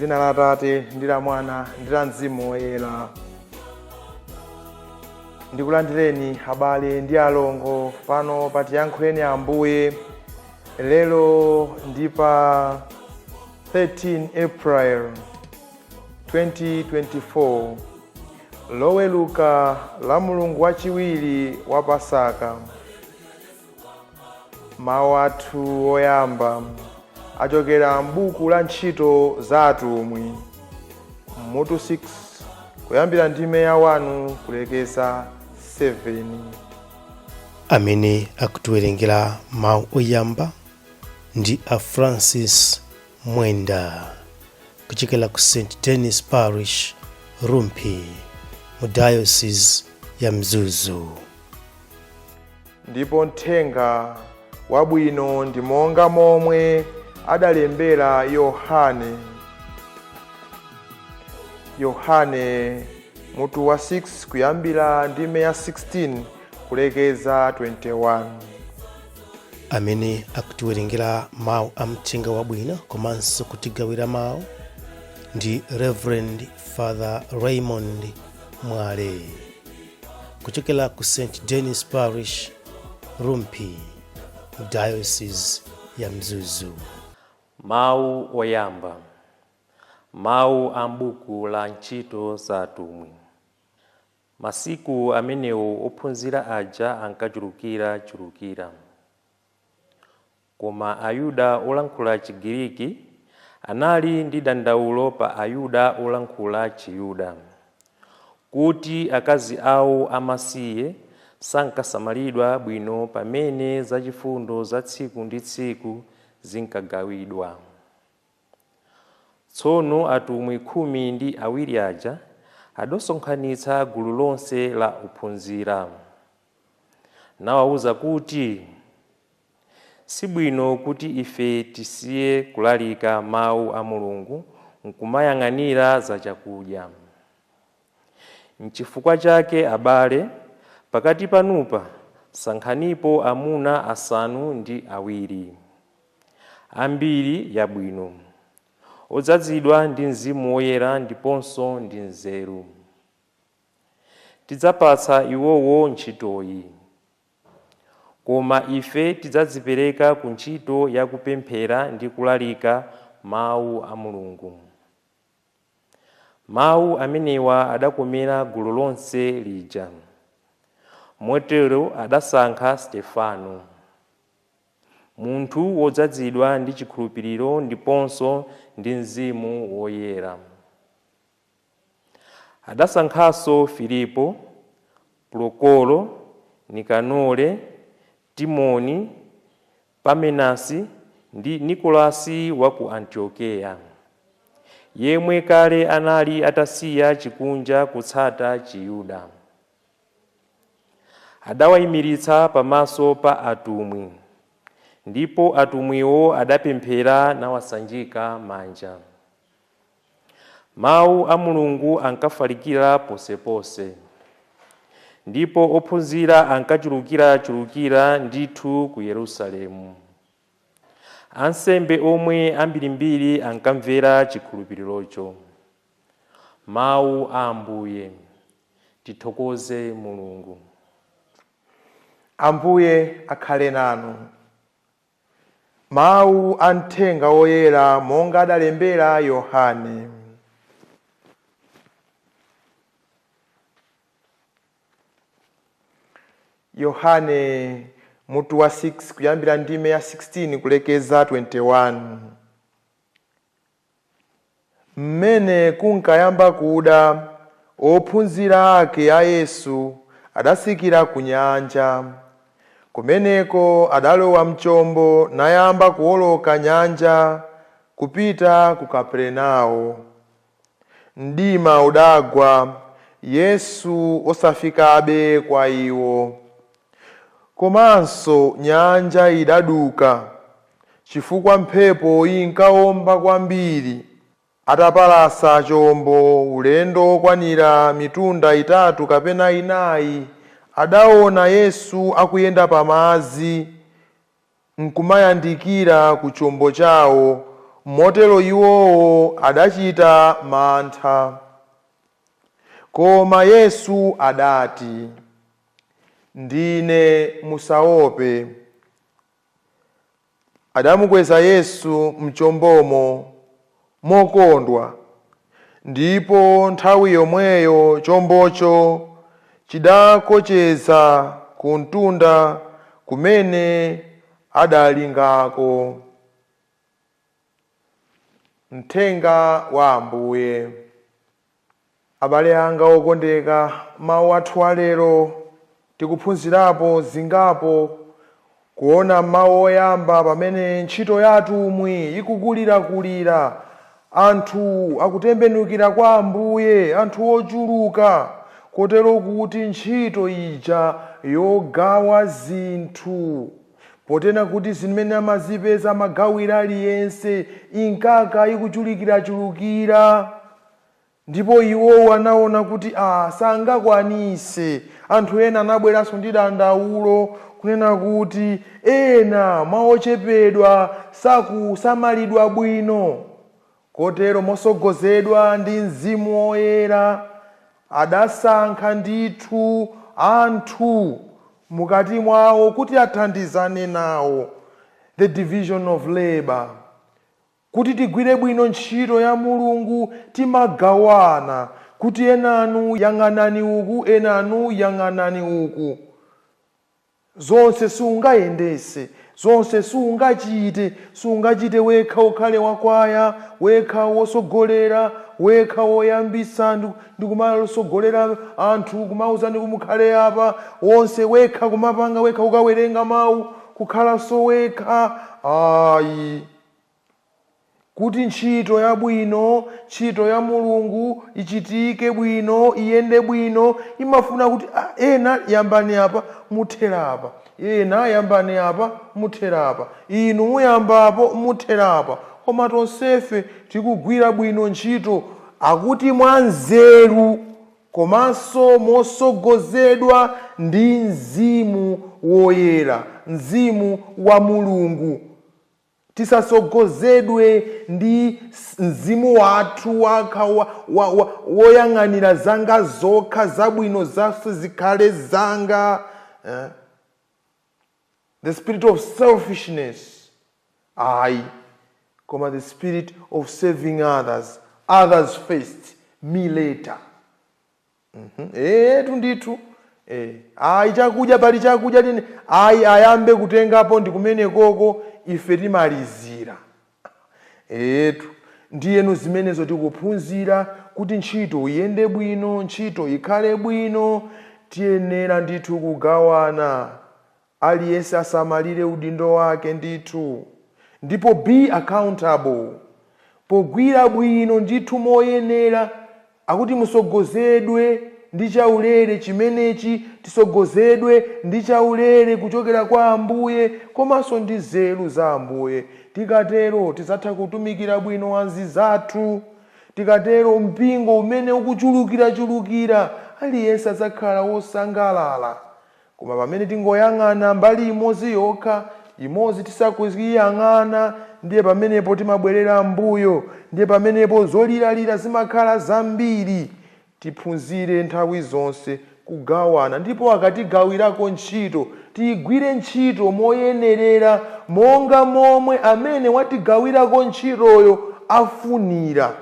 Dzina la Atate ndi la Mwana ndi la Mzimu Woyera. Ndikulandireni abale ndi alongo pano pa Tiyankhuleni Ambuye. Lero ndi pa 13 April 2024, Loweluka la Mulungu wachiwiri wa Pasaka. Mawu athu oyamba achokera m'buku la Ntchito za Atumwi, mutu 6, kuyambira ndime ya 1 kulekeza 7. Amene akutiwerengera mawu oyamba ndi a Francis Mwenda kuchokera ku St Denis Parish, Rumphi, mu Diocese ya Mzuzu. Ndipo mthenga wabwino ndi monga momwe adalembera Yohane. Yohane mutu wa 6, kuyambira ndime ya 16 kulekeza 21. Amene akutiwerengera mawu a mthenga wabwino komanso kutigawira mawu ndi Reverend Father Raymond Mwale kuchokera ku St Denis Parish, Rumphi, mu Diocese ya Mzuzu. Mawu oyamba. Mawu a m'buku la Ntchito za Atumwi. Masiku amenewo ophunzira aja ankachulukirachulukira. Koma Ayuda olankhula Chigiriki anali ndi dandaulo pa Ayuda olankhula Chiyuda, kuti akazi awo amasiye sankasamalidwa bwino pamene zachifundo za tsiku ndi tsiku zinkagawidwa. Tsono atumwi 12 aja adasonkhanitsa gulu lonse la ophunzira, nawawuza kuti, Sibwino kuti ife tisiye kulalika mawu a Mulungu nkumayang'anira za chakudya. Nchifukwa chake abale, pakati panupa sankhanipo amuna 7 ambiri yabwino, odzazidwa ndi Mzimu Woyera ndiponso ndi nzeru. Tidzapatsa iwowo ntchitoyi. Koma ife tidzadzipereka ku ntchito ya kupemphera ndi kulalika mawu a Mulungu. Mawu amenewa adakomera gulu lonse lija. Motero adasankha Stefano, munthu wodzazidwa ndi chikhulupiriro ndiponso ndi Mzimu Woyera. Adasankhanso Filipo, Prokoro, Nikanore, Timoni, Pamenasi ndi Nikolasi wa ku Antiokeya, yemwe kale anali atasiya chikunja kutsata Chiyuda. Adawayimiritsa pamaso pa atumwi, ndipo atumwiwo adapemphera nawasanjika manja. Mawu a Mulungu ankafalikira posepose, ndipo ophunzira ankachulukirachulukira ndithu ku Yerusalemu. Ansembe omwe ambirimbiri ankamvera chikhulupirirocho. Mawu a Ambuye. Tithokoze Mulungu. Ambuye akhale nanu. Mawu a mthenga woyera monga adalembera Yohane. Yohane mutu wa 6, kuyambira ndime ya 16 kulekeza 21. Mmene kunkayamba kuda, ophunzira ake a Yesu adatsikira ku nyanja. Kumeneko adalowa m'chombo nayamba kuwoloka nyanja kupita ku Kapernao. Mdima udagwa, Yesu osafikabe kwa iwo. Komanso nyanja idaduka, chifukwa mphepo inkaomba kwambiri. Atapalasa chombo ulendo wokwanira mitunda 3 kapena 4, adaona Yesu akuyenda pamadzi nkumayandikira ku chombo chawo. Motero iwowo adachita mantha. Koma Yesu adati, "Ndine, musaope." Adamukweza Yesu mchombomo mokondwa, ndipo nthawi yomweyo chombocho chidakocheza ku mtunda kumene adalingako. Mthenga wa Ambuye. Abale anga okondeka, mawu athu alero tikuphunzirapo zingapo. Kuona mawu oyamba, pamene ntchito ya atumwi ikukulirakulira, anthu akutembenukira kwa Ambuye, anthu ochuluka, kotero kuti ntchito ija yogawa zinthu, potena kuti zimene amazipeza amagawira aliyense, inkaka ikuchulukirachulukira, ndipo iwowo anaona kuti sangakwanise. Anthu ena anabweranso ndi dandaulo kunena kuti ena mwaochepedwa sakusamalidwa bwino. Kotero mosogozedwa ndi Mzimu Woyera adasankha ndithu anthu mukati mwawo kuti athandizane nawo, the division of labor. Kuti tigwire bwino ntchito ya Mulungu timagawana, kuti enanu yang'anani uku, enanu yang'anani uku. Zonse sungayendese, zonse sungachite, sungachite wekha, ukhale wakwaya wekha, wosogolera wekha, woyambisa ndikumasogolera anthu, kumauza ndi kumukhale apa, wonse wekha, kumapanga wekha, ukawerenga mawu kukhalanso wekha, ayi. Kuti ntchito yabwino, ntchito ya Mulungu ichitike bwino, iyende bwino, imafuna kuti ena yambani apa, muthera apa, ena yambani apa, muthera apa, inu muyambapo, muthera apa, koma tonsefe tikugwira bwino ntchito, akuti mwanzeru komanso mosogozedwa ndi Mzimu Woyera, Mzimu wa Mulungu. Tisasogozedwe ndi mzimu wathu wakha woyang'anira zanga zokha, zabwino zonse zikhale zanga, eh? The spirit of selfishness, ayi, koma the spirit of serving others, others first, me later. Etu ndithu. Ayi, chakudya, pali chakudya tini, ayi, ayambe kutengapo ndi kumene koko, ife timalizira. Etu, ndiyeno zimenezo tikuphunzira kuti ntchito iyende bwino, ntchito ikhale bwino, tiyenera ndithu kugawana, aliyense asamalire udindo wake ndithu, ndipo be accountable pogwira bwino ndithu moyenera. Akuti musogozedwe ndi chaulere chimenechi, tisogozedwe ndi chaulere kuchokera kwa Ambuye komanso ndi nzeru za Ambuye. Tikatero tizatha kutumikira bwino anzathu. Tikatero mpingo umene ukuchulukirachulukira, aliyense adzakhala wosangalala. Koma pamene tingoyang'ana mbali imodzi yokha, imodzi tisakuyang'ana, ndiye pamenepo timabwerera mbuyo, ndiye pamenepo zoliralira zimakhala zambiri. Tiphunzire nthawi zonse kugawana, ndipo akatigawirako ntchito tiyigwire ntchito moyenerera monga momwe amene watigawirako ntchitoyo afunira.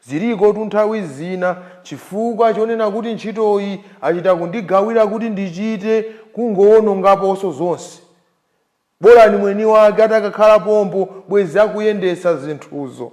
Ziliko tu nthawi zina, chifukwa chonena kuti ntchitoyi achita kundigawira kuti ndichite, kungowonongaponso zonse. Bolani mweni wake atakakhala pompo, bwezi akuyendesa zinthuzo.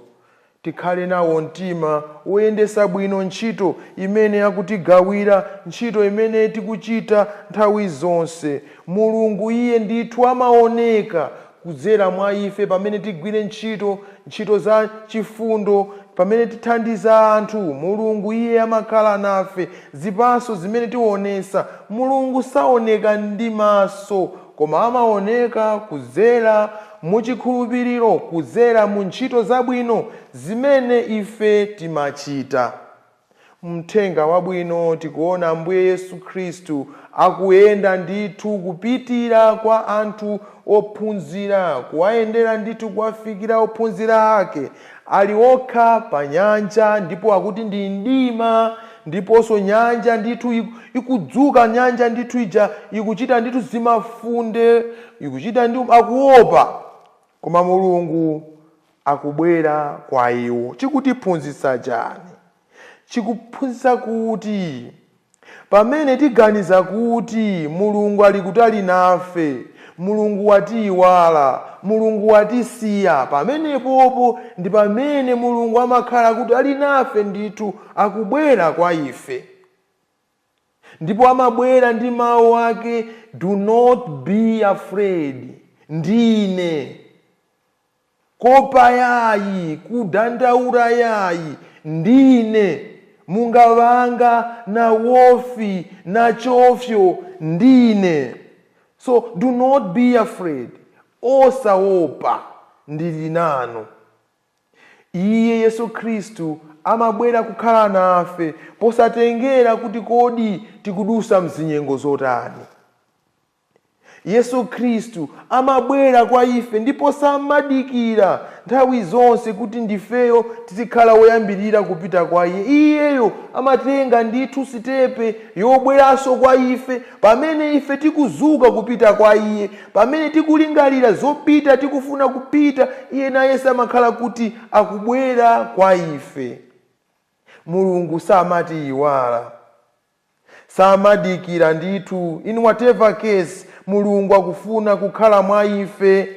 Tikhale nawo mtima woyendesa bwino ntchito imene akutigawira, ntchito imene tikuchita nthawi zonse. Mulungu iye ndithu amaoneka kudzera mwa ife pamene tigwire ntchito, ntchito za chifundo, pamene tithandiza anthu. Mulungu iye amakhala nafe. Zipatso zimene tionesa, Mulungu saoneka ndi maso, koma amaoneka kudzera muchikhulupiriro, kudzera mu ntchito zabwino zimene ife timachita. Mthenga wabwino tikuona Ambuye Yesu Khristu akuyenda ndithu kupitira kwa anthu ophunzira, kuwayendera ndithu, kuwafikira ophunzira ake ali okha pa nyanja, ndipo akuti ndi mdima, ndiponso nyanja ndithu ikudzuka, nyanja ndithu ija ikuchita ndithu zimafunde, ikuchita ndi akuopa, koma Mulungu akubwera kwa iwo. Chikutiphunzitsa chani? Chikuphunzitsa kuti pamene tiganiza kuti Mulungu ali kutali nafe, Mulungu watiyiwala, Mulungu watisiya, pamenepopo ndi pamene Mulungu amakhala kuti ali nafe ndithu, akubwera kwa ife, ndipo amabwera ndi mawu ake, "Do not be afraid, ndine." Kopa yayi, kudandaura yayi, ndine. Mungavanga na wofi na chofyo, ndine. So do not be afraid, osaopa, ndili nanu. Iye Yesu Khristu amabwera kukhala nafe posatengera kuti kodi tikudusa mzinyengo zotani. Yesu Khristu amabwera kwa ife ndipo samadikira nthawi zonse kuti ndifeyo tizikhala woyambirira kupita kwa iye. Iyeyo amatenga ndithu sitepe yobweranso kwa ife pamene ife tikuzuka kupita kwa iye, pamene tikulingalira zopita, tikufuna kupita, iye nayense amakhala kuti akubwera kwa ife. Mulungu samatiyiwala, samadikira ndithu. In whatever case, Mulungu akufuna kukhala mwa ife.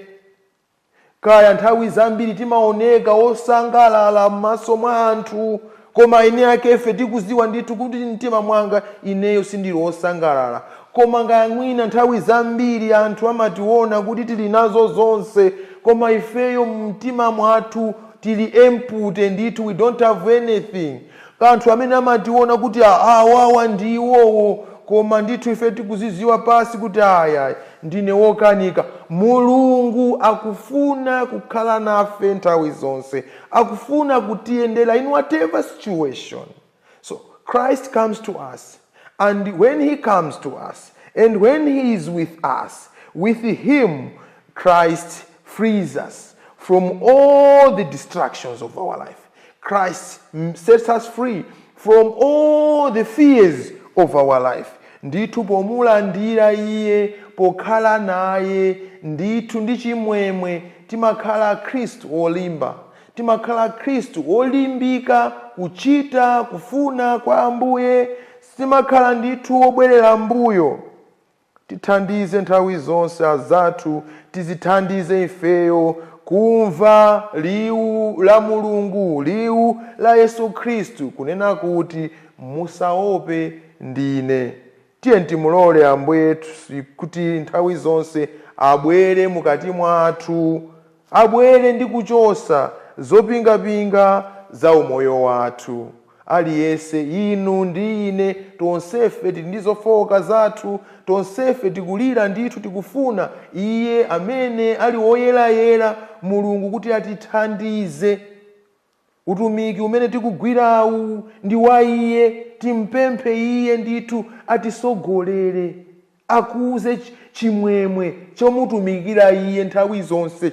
Kaya nthawi zambiri timaoneka osangalala m'maso mwa anthu, koma ine ake ife tikuziwa ndithu kuti mtima mwanga ineyo sindili osangalala. Koma ngaya mwina nthawi zambiri anthu amationa kuti tili nazo zonse, koma ifeyo mumtima mwathu tili empty ndithu, we don't have anything. Kanthu amene amationa kuti awawa ndi iwowo, koma ndithu ife tikuziziwa pasi kuti aya ndine wokanika. Mulungu akufuna kukhala nafe nthawi zonse, akufuna kutiyendera in whatever situation. So Christ comes to us, and when he comes to us and when he is with us, with him Christ frees us from all the distractions of our life. Christ sets us free from all the fears of our life. Ndithu pomulandira iye, pokhala naye ndithu ndi chimwemwe, timakhala Khristu olimba, timakhala Khristu olimbika kuchita kufuna kwa Ambuye, timakhala ndithu obwerera mbuyo. Tithandize nthawi zonse azathu, tizithandize ifeyo kumva liwu la Mulungu, liwu la Yesu Khristu kunena kuti musaope, ndine. Tiye timulole Ambuye kuti nthawi zonse abwere mukati mwathu, abwere ndi kuchosa zopingapinga za umoyo wathu. Aliyense, inu ndi ine, tonsefe tili ndi zofowoka zathu, tonsefe tikulira ndithu, tikufuna iye amene ali woyerayera Mulungu kuti atithandize. Utumiki umene tikugwirawu ndi wa iye. Timpemphe iye ndithu atisogolere, akuze chimwemwe chomutumikira iye nthawi zonse,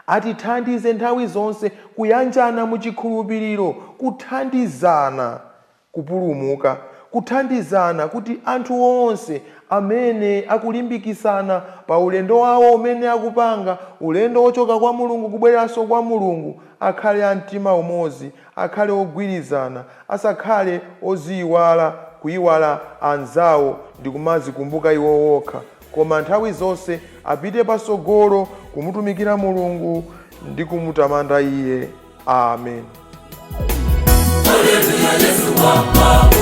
atithandize nthawi zonse kuyanjana mu chikhulupiriro, kuthandizana kupulumuka, kuthandizana kuti anthu onse amene akulimbikisana pa ulendo wawo umene akupanga, ulendo wochoka kwa Mulungu kubweranso kwa Mulungu, akhale a mtima umodzi, akhale ogwirizana, asakhale oziyiwala, kuyiwala anzawo ndi kumazikumbuka iwo wokha, koma nthawi zonse apite pasogolo kumutumikira Mulungu ndi kumutamanda iye. Amen. Haleluya, Yesu wapa.